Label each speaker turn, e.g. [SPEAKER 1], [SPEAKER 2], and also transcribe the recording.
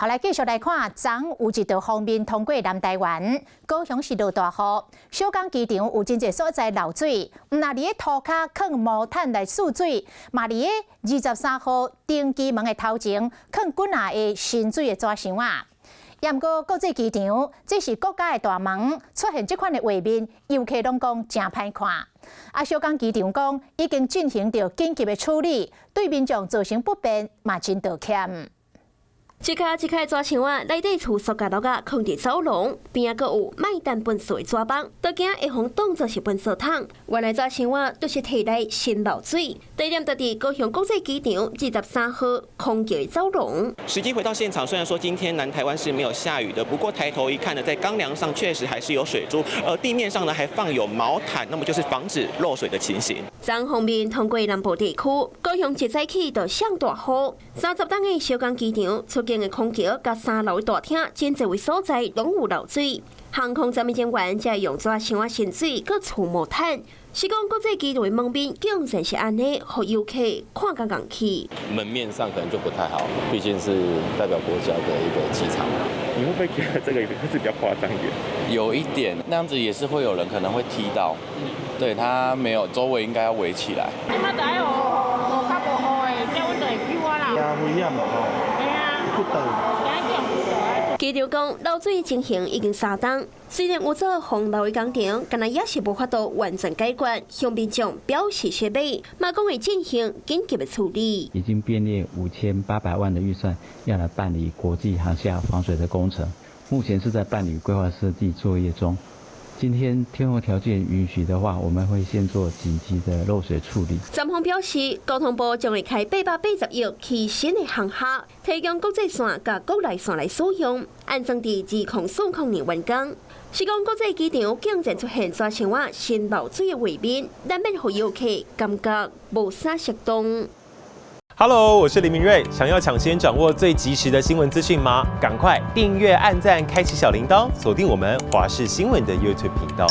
[SPEAKER 1] 來繼續來看，昨有一道鋒面通過南台灣，高雄市落大雨，小港機場有真濟所在漏水，毋但佇咧塗跤囥毛毯來蓄水，嘛佇咧23號登機門的頭前囥幾若个盛水的紙箱仔。毋過國際機場，這是國家的大門，出現這款的畫面，遊客攏講誠歹看。啊，小港機場講已經進行著緊急的處理，對民眾造成不便嘛真道歉。
[SPEAKER 2] 一跤一跤紙箱仔，內底厝塑膠袋仔囥佇走廊，邊仔閣有賣單糞埽的紙板，都驚會予當作是糞埽桶。原來紙箱仔都是提來盛漏水，地點就佇高雄國際機場23號空橋的走廊。
[SPEAKER 3] 實際回到現場，雖然說今天南台灣是沒有下雨的，不過抬頭一看呢，在鋼梁上確實還是有水珠，而地面上呢還放有毛毯，那麼就是防止漏水的情形。
[SPEAKER 2] 昨鋒面通過南部地區，高雄一早起就上大雨，30棟的小港機場出境的空橋佮三樓大廳，真濟位所在攏有漏水。航空站人員才用紙箱仔盛水，閣除毛毯。是講國際機場的門面竟然是按呢，予遊客看甲𤢪氣。
[SPEAKER 4] 門面上可能就不太好，畢竟是代表國家的一個機場。
[SPEAKER 5] 你會不會覺得這個是比較誇張一點？
[SPEAKER 4] 有一點，那樣子也是會有人可能會踢到。對，他沒有周圍應該要圍起來。
[SPEAKER 6] 這馬就愛雨雨較無雨的，這阮就會救啊啦。
[SPEAKER 7] 也危險嘛吼。
[SPEAKER 6] 嘿啊。
[SPEAKER 7] 骨頭。
[SPEAKER 2] 機場講漏水情形已經3冬，雖然有做防漏的工程，但也是無法度完全解決，向民眾表示失禮，嘛講會進行緊急的處理。
[SPEAKER 8] 已經編列5800萬的預算，要來辦理國際航廈防水的工程，目前是在辦理規劃設計作業中。今天天候條件允許的話，我們會先做緊急的漏水處理。
[SPEAKER 2] 站方表示，交通部將會開880億起新的航廈，提供國際線佮國內線來使用，按算佇2040年完工。是講國際機場竟然出現紙箱仔盛漏水的畫面，難免予遊客感覺無啥適當。
[SPEAKER 9] Hello，我是林明瑞。想要搶先掌握最及時的新聞資訊嗎？趕快訂閱、按讚、開啟小鈴鐺，鎖定我們華視新聞的 YouTube 頻道。